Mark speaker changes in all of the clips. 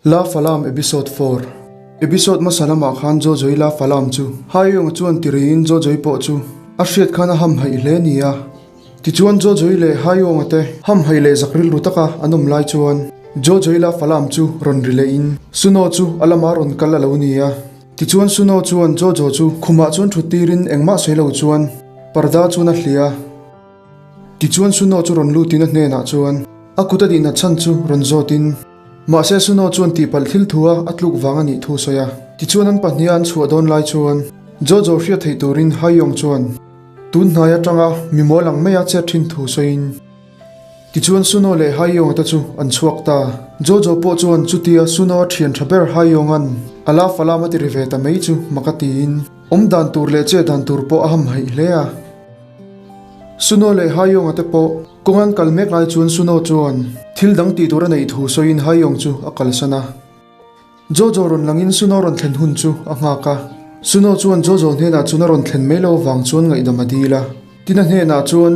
Speaker 1: La Falam Episode 4 Episode hmasa lamah khan Jojo-i La Falam chu Haiyong chuan ti riin Jojo-i pawh chu a hriat khan a hamhaih hle ni a. Tichuan Jojo-i leh Haiyong-a te hamhaih leh zak rilru taka an awm lai chuan Jojo-i La Falam chu rawn ri lehin Suno chu a lama rawn kal a lo ni a. Tichuan Suno chuan Jojo chu khumah chuan thut tirin engmah sawi lo chuan parda chuan a hliah a. Tichuan Suno chu rawn lutin a hnenah chuan a kut a dihna chhan chu rawn zawtin mahse Suno chuan tihpalh thil thu a a tluk vang a nih thu sawi a. Tichuan an pahniha an chhuah dawn lai chuan Jojo hriat theih turin Haiyong chuan tun hnai atanga mi mawl ang maia chet thin thu sawiin tichuan Suno leh Haiyong te chu an chhuak ta. Jojo pawh chuan chutia Suno a thian tha ber Haiyong-a'n a la falam a ti ri ve ta mai chu mak a tiin awm dan tur leh chet dan tur pawh a hamhaih hle a. Suno leh Haiyong-a te pawh kawng an kal mek lai chuan Suno chuan thil dang tih tur a neih thu sawiin Haiyong chu a kalsan a. Jojo rawn langin Suno rawn thlen hun chu a nghak a. Suno chuan Jojo hnenah chuan a rawn thlen mai lo avang chuan ngaihdam a dil a. Tina hnenah chuan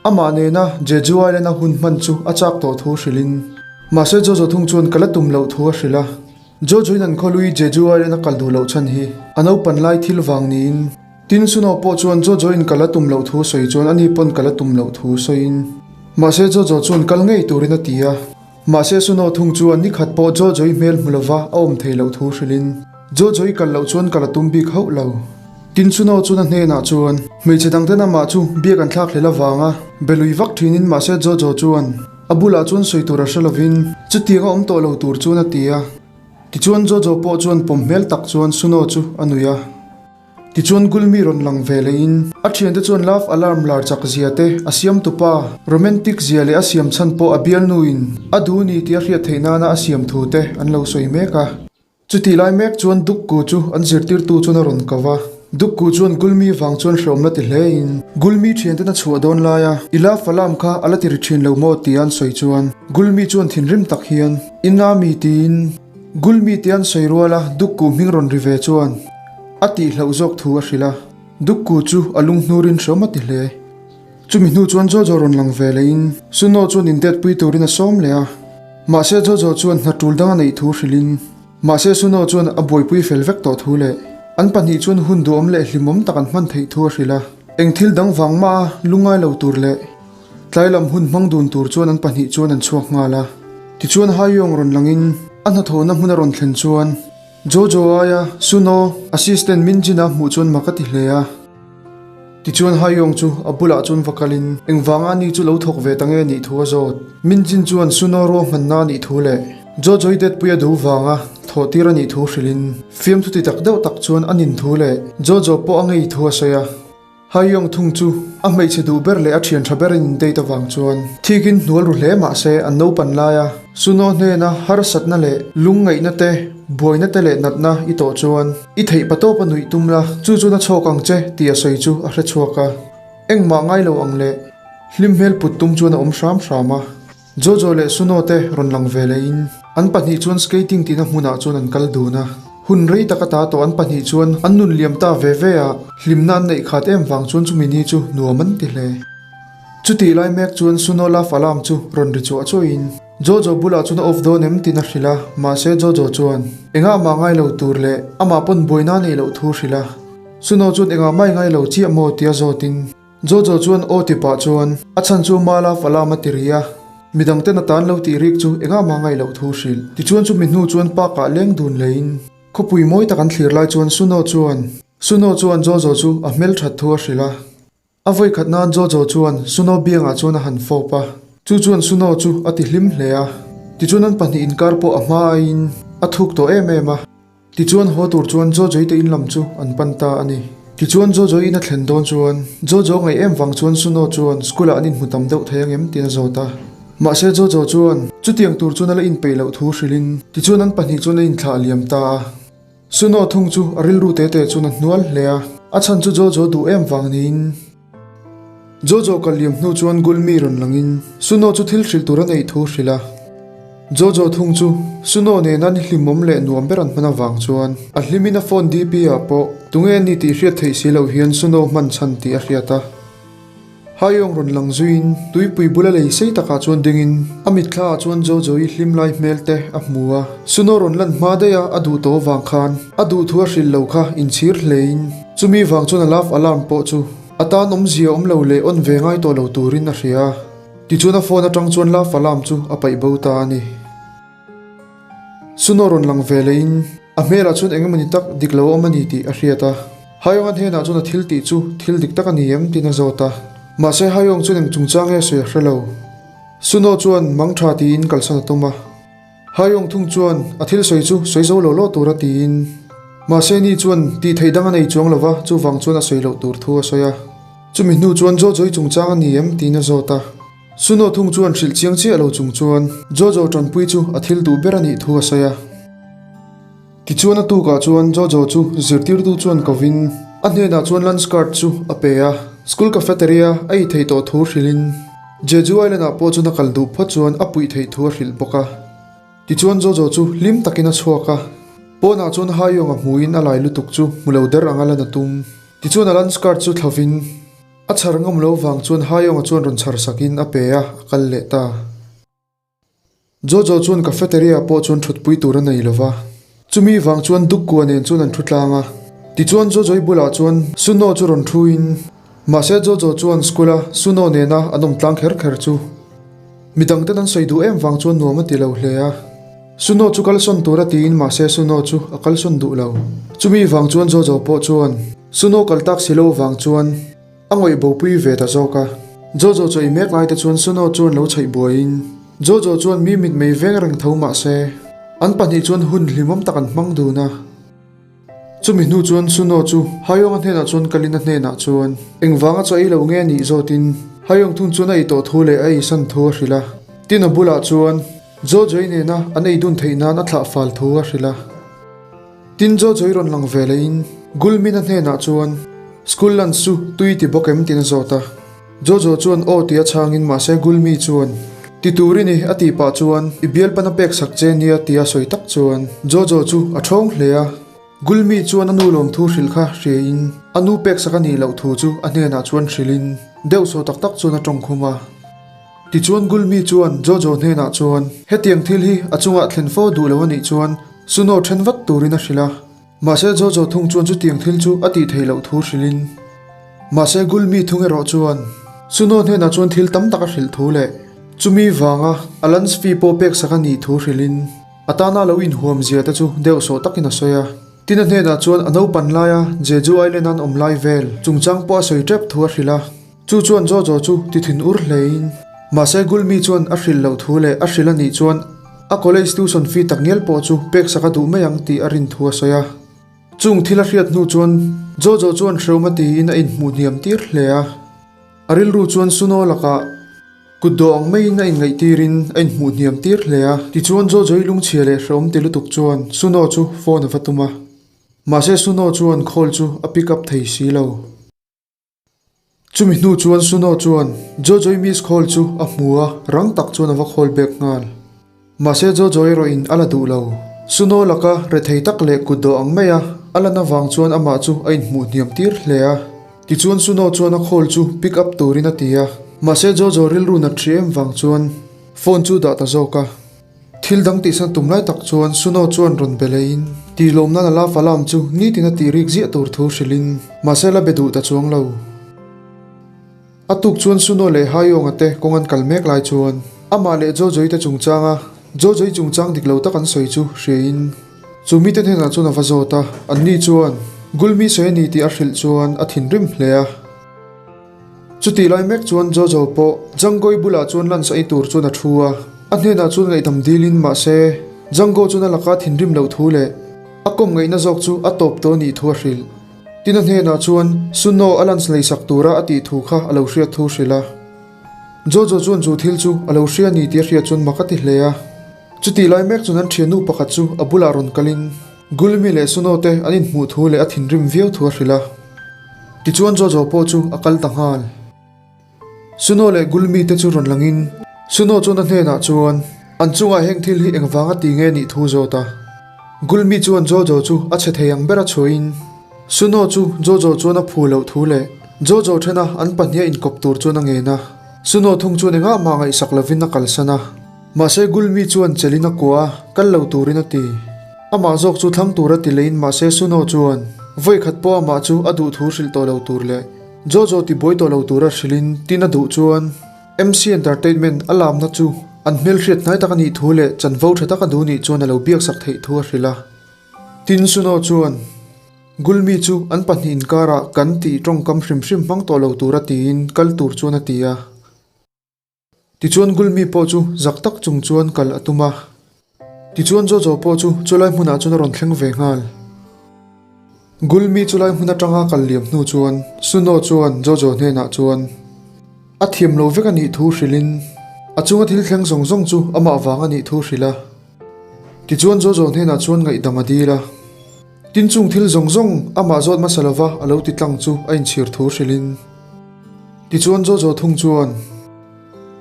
Speaker 1: amah nena Jeju Island-a hun hman chu a chak tawh thu hrilhin mahse Jojo thung chuan kal a tum loh thu a hrilh a. Jojo-in an khawlui Jeju Island-a kal duh loh chhan hi a naupan lai thil vang niin Tin, Suno pawh chuan Jojo-in kal a tum loh thu sawi chuan ani pawn kal a tum loh thu sawiin. Mahse Jojo chuan kal ngei turin a ti a. Mahse Suno thung chuan ni khat pawh Jojo-i hmel hmu lova a awm thei loh thu hrilhin Jojo-i kal loh chuan kal a tum bik hauh lo. Tin, Suno chuan a hnenah chuan hmeichhe dangten amah chu biak an thlak hlel avanga be lui vak thinin mahse Jojo chuan a bulah chuan sawi tur a hre lovin chutiang a awm tawh lo tur chuan a ti a. Tichuan Jojo pawh chuan pawm hmel tak chuan Suno chu a nuih a. Tichuan Gulmi rawn lang ve lehin a thiante chuan love alarm lar chak zia te, a siam tupa romantic zia leh a siam chhan pawh a bialnuin a duh ni tih a hriat theih nana a siam thu te an lo sawi mek a. Chutih lai mek chuan Dukku chu an zirtirtu chuan a rawn ko va. Dukku chuan Gulmi vang chuan hreawm la ti hlein Gulmi thianten a chhuah dawn laia i love alarm kha a la ti ri thin lo maw tia an sawi chuan Gulmi chuan thinrim tak hian i na mi tiin Gulmi tia an sawi ruala Dukku hming rawn ri ve chuan A tihloh zawk thu a hrilh a, Dukku chu a lunghnurin hreawm a ti hle. Chumi hnu chuan Jojo rawn lang ve lehin Suno chuan indetpui turin a sawm leh a. Mahse Jojo chuan hna tul dang a neih thu hrilhin mahse Suno chuan a buaipui fel vek tawh thu leh an pahnih chuan hun duhawm leh hlimawm tak an hman theih thu a hrilh a. Eng thil dang vang mah a lungngai lo tur leh tlai lam hun hmang dun tur chuan an pahnih chuan an chhuak nghal a. Tichuan Haiyong rawn langin a hnathawhna hmun a rawn thlen chuan Jojo aia Suno assistant Minjin a hmuh chuan mak a ti hle a. Tichuan Haiyong chu a bulah chuan va kalin engvanga ani chu lo thawk ve ta nge nih thu a zawt. Minjin chuan Suno ruahmanna a nih thu leh Jojo i detpui a duh vanga thawh tir a nih thu hrilhin fiamthu ti tak deuh tak chuan a nin thu leh Jojo pawh a ngei thu a sawi a. Haiyong thung chu a hmeichhe duh ber leh a thian tha berin in date avang chuan thikin hnual ru hle mah se an naupan laia Suno hnena harsatna leh lungngaihna te, buaina te leh natna i tawh chuan i theih pa tawp a nuih tum la, chu chuan a chhawk ang che tih a sawi chu a hre chhuak a, engmah ngai lo ang leh hlim hmel put tum chuan a awm hram hram a. Jojo leh Suno te rawn lang ve lehin an pahnih chuan skating tihna hmunah chuan an kal dun a. Hun rei tak ata tawh an pahnih chuan an nun liam ta ve ve a, hlimna an neih khat em vang chuan chumi ni chu nuam an ti hle. Chutih lai mek chuan Suno love alarm chu rawn ri chuah chuahin Jojo bulah chuan a off dawn em tiin a hrilh a, mahse Jojo chuan engah mah ngai lo tur leh amah pawn buaina neih loh thu hrilh a. Suno chuan engah mah i ngai lo chiah maw tia zawtin Jojo chuan aw ti pah chuan a chhan chu Mala Falam a ti ri a, midang ten a tan lo tih rik chu engah mah ngaih loh thu hrilh. Tichuan chumi hnu chuan park ah leng dun leiin khawpui mawi tak an thlir lai chuan Suno chuan Suno chuan Jojo chu a hmelthat thu a hrilh a. A vawi khat nan Jojo chuan Suno biangah chuan a han fawp a, chu chuan Suno chu a ti hlim hle a. Tichuan an pahnih inkar pawh a hma aiin a thuk tawh em em a. Tichuan haw tur chuan Jojo-i te in lam chu an pan ta a ni. Tichuan Jojo-i in a thlen dawn chuan Jojo ngaih em vang chuan Suno chuan school ah an inhmu tam deuh thei ang em tiin a zawt a. Mahse Jojo chuan chutiang tur chuan a la inpeih loh thu hrilhin tichuan an pahnih chuan an inthlah liam ta a. Suno thung chu a rilru te te chuan a hnual hle a, a chhan chu Jojo duh em vang niin. Jojo kal liam hnu chuan Gulmi rawn langin Suno chu thil hrilh tur a neih thu hrilh a. Jojo thung chu Suno nena ni hlimawm leh nuam ber an hman avang chuan a hlimin a phone DP ah pawh tunge a ni tih hriat theih si loh hian Suno hman chhan tih a hriat a. Haiyawng rawn lang zuiin tuipui bula lei sei takah chuan dingin a mitthla ah chuan Jojo-i hlim lai hmel te a hmu a. Suno rawn lan hma daih a a duh tawh vang khan a duh thu a hrilh lo kha inchhir hlein chumi vang chuan a love alarm pawh chu a tan awmzia awm lo leh on ve ngai tawh lo turin a hria a. Tichuan a phone atang chuan love alarm chu a paih bo ta a ni. Suno rawn lang ve lehin a hmelah chuan eng emawni tak dik lo a awm a ni tih a hriat a. Haiyawng a hnenah chuan a thil tih chu thil dik tak a ni em tiin a zawt a. Mahse Haiyawng chuan eng chungchang nge sawi a hre lo. Suno chuan mang tha tiin kalsan a tum a. Haiyawng thung chuan a thil sawi chu sawi zo lo lo tur a tiin. Mahse ni chuan tih theih dang a nei chuang lo va, chuvang chuan a sawi loh tur thu a sawi a. Chumi hnu chuan Jojo-i chungchang a ni em tiin a zawt a. Suno thung chuan hrilh chiang chiah lo chung chuan Jojo tanpui chu a thil duh ber a nih thu a sawi a. Tichuan a tukah chuan Jojo chu zirtirtu chuan kovin a hnenah chuan lunch card chu a pe a, school cafeteria a ei theih tawh thu hrilhin Jeju Island ah pawh chuan a kal duh phawt chuan a puih theih thu a hrilh bawk a. Tichuan Jojo chu hlim takin a chhuak a, pawnah chuan Haiyawng a hmuin a lai lutuk chu hmu lo der anga lan a tum. Tichuan a lunch card chu thlovin. A chhar ngam lo vang chuan Haiyawng-a chuan rawn chhar sakin a pe a, a kal leh ta. Jojo chuan cafeteria pawh chuan thutpui tur a nei lo va, chumi vang chuan Dukkua nen chuan an thu tlang a. Tichuan Jojo-i bulah chuan Suno chu rawn thuin, mahse Jojo chuan school-a Suno nena an awm tlang kher kher chu midangten an sawi duh em vang chuan nuam a ti lo hle a. Suno chu kalsawn tur a tiin mahse Suno chu a kalsawn duh lo. Chumi vang chuan Jojo pawh chuan Suno kal tak si lo vang chuan a ngawih bopui ve ta zawk a. Jojo chaw i mek lai te chuan Suno chuan lo chhaih buaiin Jojo chuan mi mitmei veng reng tho mahse an pahnih chuan hun hlimawm tak an hmang dun a. Chumi hnu chuan Suno chu Haiyawng-a hnenah chuan kalin a hnenah chuan engvanga chaw ei lo nge a nih zawtin Haiyawng thung chuan a ei tawh thu leh a eisan thu a hrilh a. Tin a bulah chuan Jojo-i nena an ei dun theih nan a thlah fal thu a hrilh a. Tin Jojo-i rawn lang ve lehin Gulmin-a hnenah chuan School lunch chu tui ti bawk em tiin a zawt a. Jojo chuan aw tia chhangin mahse Gulmi chuan ti tur i ni a tih pah chuan i bialpan a pek sak che nia tia sawi tak chuan Jojo chu a ṭhawng hle a. Gulmi chuan a nu lawmthu hrilh kha hriain a nu pek sak a nih loh thu chu a hnenah chuan hrilhin deuh saw tak tak chuan a ṭawng khum a. Tichuan Gulmi chuan Jojo hnenah chuan hetiang thil hi a chungah thlen fo duh lo a nih chuan Suno ṭhen vat turin a hrilh a. Mahse Jojo thung chuan chutiang thil chu a tih theih loh thu hrilhin mahse Gulmi thung erawh chuan Suno hnenah chuan thil tam tak a hrilh thu leh chumi vanga a lunch fee pawh pek sak a nih thu hrilhin a tana lo inhuam zia te chu deuh sawh takin a sawi a. Tin a hnenah chuan a naupan laia Jeju Island an awm lai vel chungchang pawh a sawi tep thu a hrilh a. Chu chuan Jojo chu ti thin ur hlein mahse Gulmi chuan a hrilh loh thu leh a hrilh a nih chuan a college tuition fee tak ngial pawh chu pek sak a duh mai ang tih a rin thu a sawi a. Chung thil a hriat hnu chuan Jojo chuan hrehawm a tiin a inhmuh hniam tir hle a. A rilru chuan Suno lakah kut dawh ang maiin a inngaihtirin a inhmuh hniam tir hle a. Tichuan Jojo-i lungchhia leh hrehawm ti lutuk chuan Suno chu phone a va tum a. Mahse Suno chuan call chu a pick up thei si lo. Chumi hnu chuan Suno chuan Jojo-i miss call chu a hmu a, rang tak chuan a va call back nghal. Mahse Jojo erawhin a la duh lo. Suno laka rethei tak leh kut dawh ang mai a, a lan avang chuan amah chu a inhmuh hniam tir hle a. Tichuan Suno chuan a call chu pick up turin a ti a, mahse Jojo rilru nat hrih em vang chuan phone chu dah ta zawk a. Thil dang tihsan tum lai tak chuan Suno chuan rawn be leiin tih lawm nan a la falam chu nitin a tih rik ziah tur thu hrilhin mahse la be duh ta chuang lo. A tuk chuan Suno leh Haiyawng-a te kawng an kal mek lai chuan amah leh Jojo-i te chungchanga Jojo-i chungchang dik lo tak an sawi chu hriain chu mite hnenah chuan a va zawt a, anni chuan Gulmi sawi a ni tih a hrilh chuan a thinrim hle a. Chutih lai mek chuan Jojo pawh Django-i bulah chuan lunch ei tur chuan a thu a, a hnenah chuan ngaihdam dilin mahse Django chuan a laka thinrim loh thu leh a kawm ngaihna zawk chu a tawp tawh nih thu a hrilh. Tin a hnenah chuan Suno a lunch leisak tura a tih thu kha a lo hriat thu hrilh a. Jojo chuan chu thil chu a lo hria ni tih a hriat chuan mak a ti hle a. Chutih lai mek chuan an thiannu pakhat chu a bulah rawn kalin Gulmi leh Suno te an inhmuh thu leh a thinrim viau thu a hrilh a. Tichuan Jojo pawh chu a kal ta nghal. Suno leh Gulmi te chu rawn langin Suno chuan a hnenah chuan an chungah heng thil hi engvanga ti nge nih thu zawt a. Gulmi chuan Jojo chu a chhe thei ang ber a chhuahin Suno chu Jojo chuan a phu loh thu leh. Jojo ṭhena an pahniha inkawp tur chuan a ngen a. Suno thung chuan engah mah ngaihsak lovin a kalsan a. Mahse Gulmi chuan chelin a kuah a, kal lo turin a ti. Amah zawk chu thlang tura ti leiin mahse Suno chuan vawi khat pawh amah chu a duh thu hrilh tawh lo tur leh Jojo ti buai tawh lo tura hrilhin tin a duh chuan MC Entertainment a lamna chu an hmelhriat hnai tak a nih thu leh chanvo tha tak a duh nih chuan a lo biaksak theih thu a hrilh a. Tin Suno chuan Gulmi chu an pahnih inkarah kan tih tawngkam hrim hrim hmang tawh lo tura tiin kal tur chuan a ti a. Tichuan Gulmi pawh chu zak tak chung chuan kal a tum a. Tichuan Jojo pawh chu chulai hmunah chuan a rawn thleng ve nghal. Gulmi chulai hmun atanga kal liam hnu chuan Suno chuan Jojo hnenah chuan a thiam lo vek a nih thu hrilhin a chunga thil thleng zawng zawng chu amah vang a nih thu hrilh a. Tichuan Jojo hnenah chuan ngaihdam a dil a. Tin chung thil zawng zawng amah zawt hmasa lova a lo ti tlang chu a inchhir thu hrilhin. Tichuan Jojo thung chuan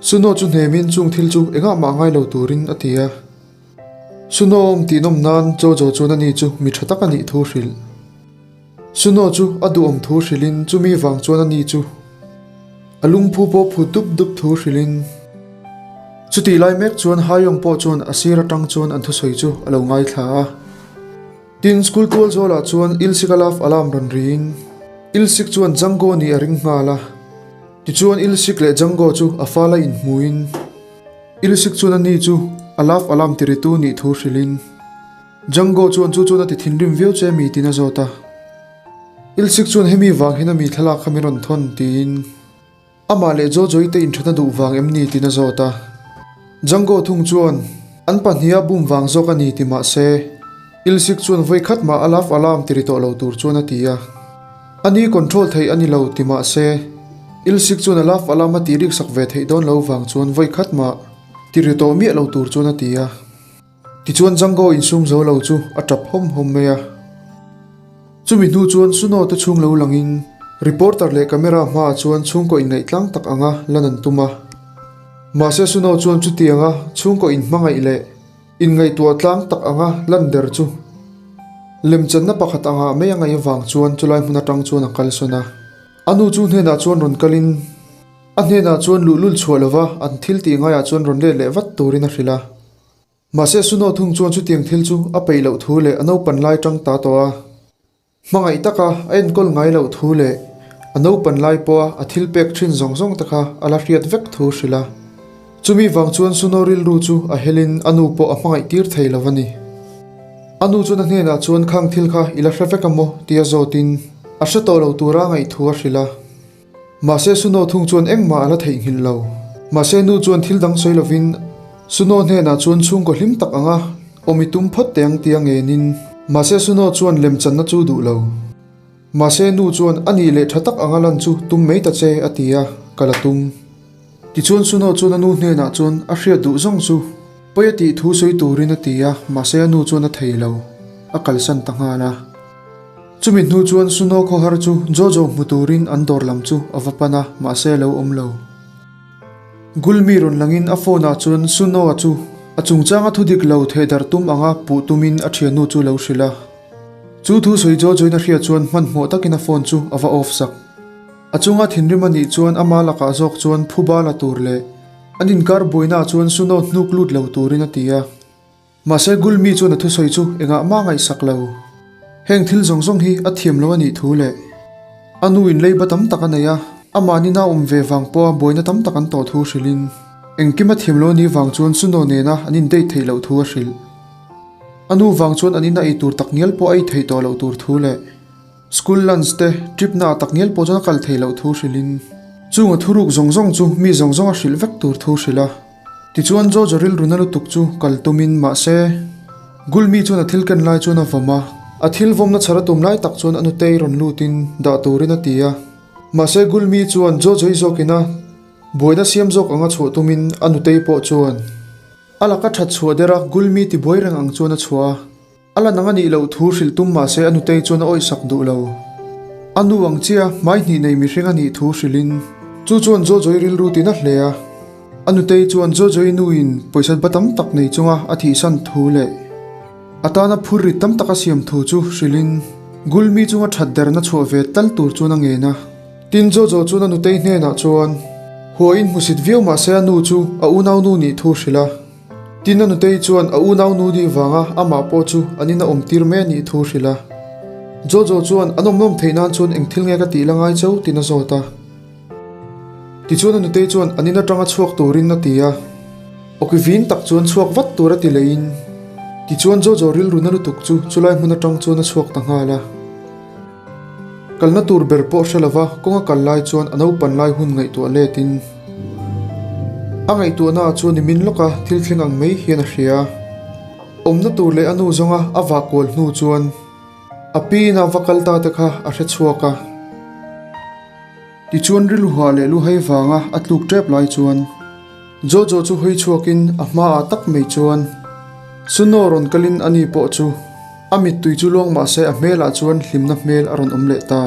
Speaker 1: Suno chu hnemin chung thil chu engah mah ngai lo turin a ti a. Suno awm tih nawm nan Jojo chuan ani chu mi tha tak a nih thu hrilh. Suno chu a duhawm thu hrilhin chumi vang chuan ani chu a lungphu pawh phut dup dup thu hrilhin. Chutih lai mek chuan Haiyawng pawh chuan a sir atang chuan an thusawi chu a lo ngaithla a. Tin, school tual zawlah chuan Ilsik a love alarm rawn riin Ilsik chuan Django nih a ring nghal a. Tichuan Ilsik leh Django chu a fala inhmuin Ilsik chuan ani chu a love alarm tiritu nih thu hrilhin Django chuan chu chuan a ti thinrim viau che mi tiin a zawt a. Ilsik chuan hemi vang hian a mi thlalak kha min rawn thawn tiin Amah leh Jojo-i te inthatna duh vang em ni tiin a zawt a. Django thung chuan an pahniha bum vang zawk a ni ti mah se, Ilsik chuan vawi khat mah a love alarm ti ri tawh lo tur chuan a ti a. A ni control theih a ni lo ti mah se, Ilsik chuan a love alarm a tih rik sak ve theih dawn lo vang chuan vawi khat mah ti ri tawh miah lo tur chuan a ti a. Tichuan Django insum zo lo chu a tap hawm hawm mai a. Chumi hnu chuan Suno te chhung lo langin reporter leh camera hmaah chuan chhungkaw inngaih tlang tak anga lan an tum a. Mahse Suno chuan chutianga chhungkaw inhmangaih leh inngaihtuah tlang tak anga lan der chu lemchanna pakhat angah mai a ngaih avang chuan chulai hmun atang chuan a kalsawn a. A nu chu hnenah chuan rawn kalin a hnenah chuan luhlul chhuah lova an thil tih ngaiah chuan rawn let leh vat turin a hrilh a. Mahse Suno thung chuan chutiang thil chu a peih loh thu leh a naupan lai tang ta tawh a. Hmangaih taka a enkawl ngai loh thu leh a naupan lai pawha a thil pek thin zawng zawng te kha a la hriat vek thu hrilh a. Chumi vang chuan Suno rilru chu a helin a nu pawh a hmangaih tir thei lo a ni. A nu chuan a hnenah chuan khang thil kha i la hre vek a maw tia zawtin a hre tawh lo tura ngaih thu a hrilh a. Mahse Suno thung chuan engmah a la theihnghilh lo. Mahse nu chuan thil dang sawi lovin Suno hnenah chuan chhungkaw hlim tak anga awm i tum phawt teh ang tia ngenin. Mahse Suno chuan lemchanna chu duh lo. Mahse nu chuan a nih leh tha tak anga lan chu tum mai ta che a ti a, ka la tum. Tichuan Suno chuan a nu hnenah chuan a hriat duh zawng chu pawi a tih thu sawi turin a ti a, mahse a nu chuan a thei lo, a kalsan ta nghal a. Chumi hnu chuan Suno khawhar chu Jojo hmu turin an dawr lam chu a va pan a, mahse a lo awm lo. Gulmi rawn langin a phone ah chuan Suno-a chu a chungchanga thu dik lo thehdarh tum anga puh tumin a thiannu chu lo hrilh a. Chu thu sawi Jojo-in a hriat chuan hmanhmawh takin a phone chu a va off sak. A chunga thinrim a nih chuan ama lakah zawk chuan phuba la tur leh an inkar buainaah chuan Suno hnuk lut lo turin a ti a. Mahse Gulmi chuan a thusawi chu engah mah ngaihsak lo. Heng thil zawng zawng hi a thiam lo a nih thu leh a nu in leiba tam tak a nei a, amah nina awm ve vang pawha buaina tam tak an tawh thu hrilhin engkim a thiam lo a nih vang chuan Suno nena an in date theih loh thu a hrilh. A nu vang chuan an ina ei tur tak ngial pawh a ei theih tawh loh tur thu leh School lunch te trip na ah tak ngial pawh chuan a kal theih loh thu hrilhin chung a thuruk zawng zawng chu mi zawng zawng a hrilh vek tur thu hrilh a. Tichuan Jojo rilru na lutuk chu kal tumin mahse Gulmi chuan a thil ken lai chuan a vawm a, a thil vawmna chhar a tum lai tak chuan a nutei rawn lutin dah turin a ti a. Mahse Gulmi chuan Jojo-i zawkin a buaina siam zawk anga chhuah tumin a nutei pawh chuan a laka that chhuah der a Gulmi ti buai reng ang chuan a chhuah a. A la nang a nih loh thu hrilh tum mahse a nutei chuan a awihsak duh lo. A nu ang chia hmai hnih nei mihring a nih thu hrilhin chu chuan Jojo-i rilru tin a hle a. A nutei chuan Jojo-i nuin pawisa ba tam tak nei chunga a thihsan thu leh a tana phur rit tam tak a siam thu chu hrilhin Gulmi chunga that derna chhuah ve tal tur chuan a ngen a. Tin Jojo chuan a nutei hnenah chuan huain hmusit viau mah se a nu chu a unaunu nih thu hrilh a. Tin a nutei chuan a unaunu nih vanga amah pawh chu an in a awm tir mai a nih thu hrilh a. Jojo chuan an awm nawm theih nan chuan eng thil nge ka tih la ngai cheu tin a zawt a. Tichuan a nutei chuan an in atanga chhuak turin a ti a. Awki vin tak chuan chhuak vat tur a ti leiin. Tichuan Jojo rilru na lutuk chu chulai hmun atang chuan a chhuak ta nghal a. Kalna tur ber pawh hre lova kawng a kal lai chuan a naupan lai hun ngaihtuah letin a ngaihtuahna ah chuan i min lawka thil thleng ang mai hian a hria. Awmna tur leh a nu zawnga a vah kual hnu chuan a pi in a va kal ta te kha a hre chhuak a. Tichuan rilruhah leh luhai vanga a tluk tep lai chuan Jojo chu hawi chhuakin a hmaah tak mai chuan Suno rawn kalin ani pawh chu a mittui chu luang mahse a hmelah chuan hlimna hmel a rawn awm leh ta.